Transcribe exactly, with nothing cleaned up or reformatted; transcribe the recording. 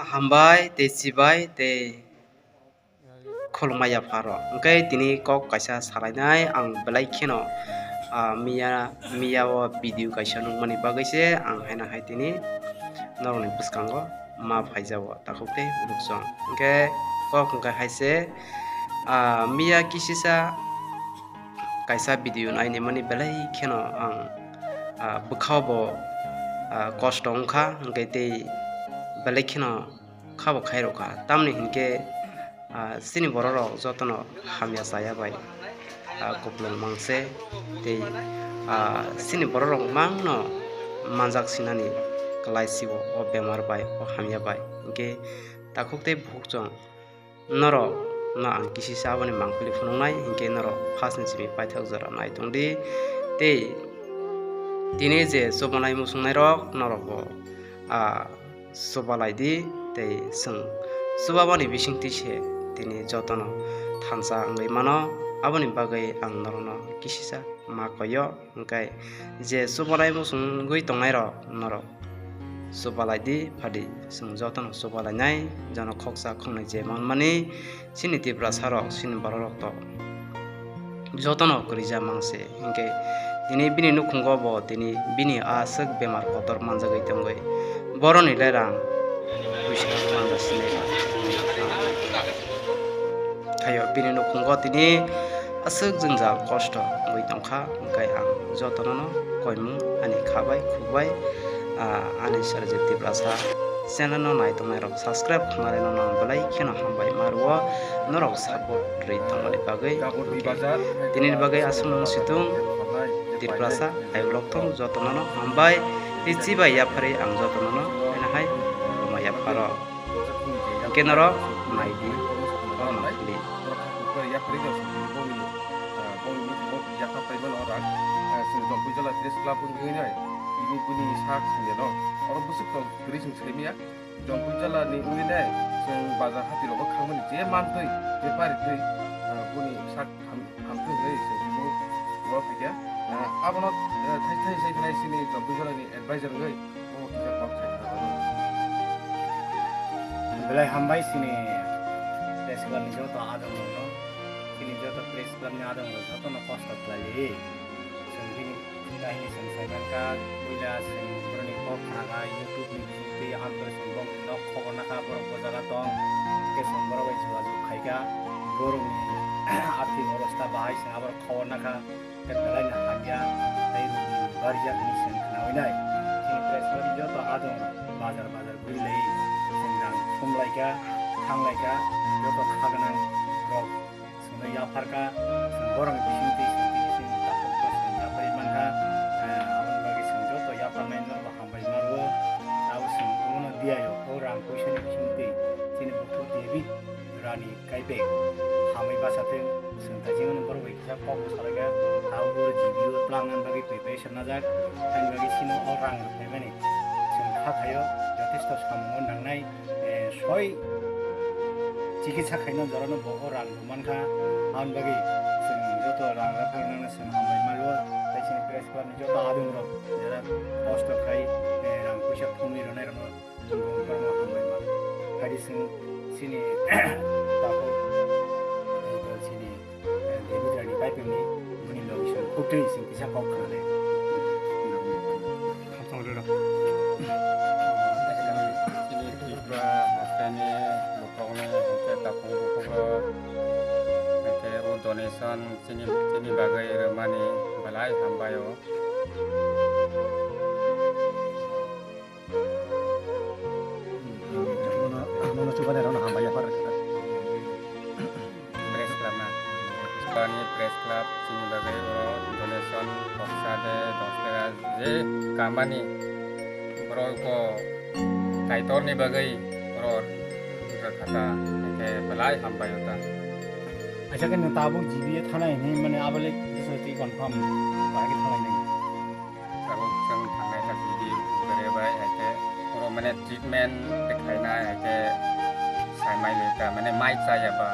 Hambai tei chibai tei khulumya pharo. Hwnkhe tini kok kaisa salainai ang belai kheno, ah, miya, miya o video kaisa nukmani bagwi se ang haino hai tini norokni bwskango ma phaijago takhuk tei bukhuk song. Hwnkhe kok hwnkhe hai se, ah, miya kisisa kaisa video nainimani belai kheno ang, ah, bwkhao bo, ah, kosto wngkha, hwnkhe tei belai kheno khabo khairokha. Tamni hinkhe, ah, chini bororok jotono hamya chaya bai, ah, kupulung mangse tei, ah, chini bororok mangno manjak sinani kwlai sio o bemar bai, o hamya bai. Hinkhe takhuk tei bukhuk chwng norok no ang kisisa aboni mangpili phunuknai, hinkhe norok first ni simi paithak jora nai tongdi. Tei tini je chubanai muchungnairok norok bo, ah, chubalai di tei chwng chubamani bisingtwi se tini jotono thansa wngwi mano, aboni bagwi ang norokno kisisa ma koyo. Hwnkhe je chubalai muchungwi tongnairok norok chubalai di phadi, chwng jotono chubalainai, jono khoksa khoknwi je manmani chini Tiprasa rok, chini bororok to jotono kwrwija mangse. Hinkhe tini bini nukhungo bo tini bini aswk bemar kotor manjagwi tongwi boroni le rang puisa manjasinai ba. Thaio bini nukhungo tini aswk jwngjal kosto wngwi tongkha, hwnkhe ang jotono no koimung ani khabai khukbai, ah, ani Sarjit Tiprasa channel no naitongnai rok subscribe khnarino nang belai kheno hambai ma rwo norok support rwi tongmani bagwi. Tini ni bagwi aswk nung situng Tiprasa ayuk lokthong jotono no hambai tei chibai yapharwi ang jotono no haino hai rwma yapharo. Hwnkhe norok nai di, o nokli. Borok kha kukbai yapharwi no song bini bongni, ah, bongni bongni yakha paimano rang, ah, chwng Jompui Jala Press Club wngwi nai, bini bini sak songya no. Oro bwswk tong kwrwi chwng saimanya. Jompui Jala ni wngwi nai, chwng bazar hati rogo khangmani je mantwi, je paritwi, ah, boni sak ham-, hamtwi hwnwi chwng bini oro phaikha. Ah, abono, ah, thai thai sai khlai sini Jompui Jala ni advisor wngwi. Belai hambai chini press club ni joto adong rok no, chini joto press club ni adong rok joto no kosto khlai li. Chwng bini kahini chwng sai mankha, puila chwng borok ni kok khna kha, YouTube ni bisingtwi amtwi chwng bong nok khobor nakha, borok bo jaga tong, tei chwng borok bai jogajog khai kha, borok ni arthik obostha bahai chwng aborok khobor nakha. Tei belai no hamya tei rwngni barjak hwnwi chwng khnaui nai. Chini press club joto adong rok bazar bazar guri lai chwng rang thum lai kha, thang lai kha, joto kha gwnang rok chwngno yaphar kha, chwng borok ni bising twi chwng tini chwng takhuk bo chwng yapharwi man kha. Eh, aboni bagwi chwng joto yapharnai no bo hambai ma rwo. Abo chwng omono diyaio o rang puisa ni bising twi chini bukhuk David Rani Kaibek hamwi bacha thung. Chwng thaisingmani borok bai kisa kok bwsalaikha, tabuk oro G B O twlang nani bagwi preparation najak, haini bagwi chini o rang rok phaimani chwng kha thaio, jotesto samungo nangnai, eh, soi chikitsa khaina jorano bo o rang rok mankha, aboni bagwi chwng joto rang rok phai nangna chwng hambai mario, tei chini press club ni joto adong rok jera kosto khai, eh, rang puisa thumwi rwnai rokno. Borokno hambai ma. Phai di chwng chini takhuk, chini, eh, David Rani Kaipengni bini logi chwng khuktwi chwng kisa kok khna le. Chini Tripura hasteni lukurokni hwnkhe takhuk bukhuk rok hwnkhe o donation chini, chini bagwi rwmani belai hambai o. Mono, mono chubanai rokno hambai yaphar rwkha. Press club na. Bani press club chini bagwi oro donation boksa de dos taka je kamani borok bo Kaitorni bagwi oro rwkha ta, hwnkhe belai hambai o ta. Acha khe nwng tabuk G B A thanai hinwi mane abole bwswk twi confirm bahai khe thanai nai. Tabuk chwng thangnai kha sidi bwrwi bai, hai khe oro mane treatment tei khainai, hai khe sai mai le ta, mane mai chaya ba.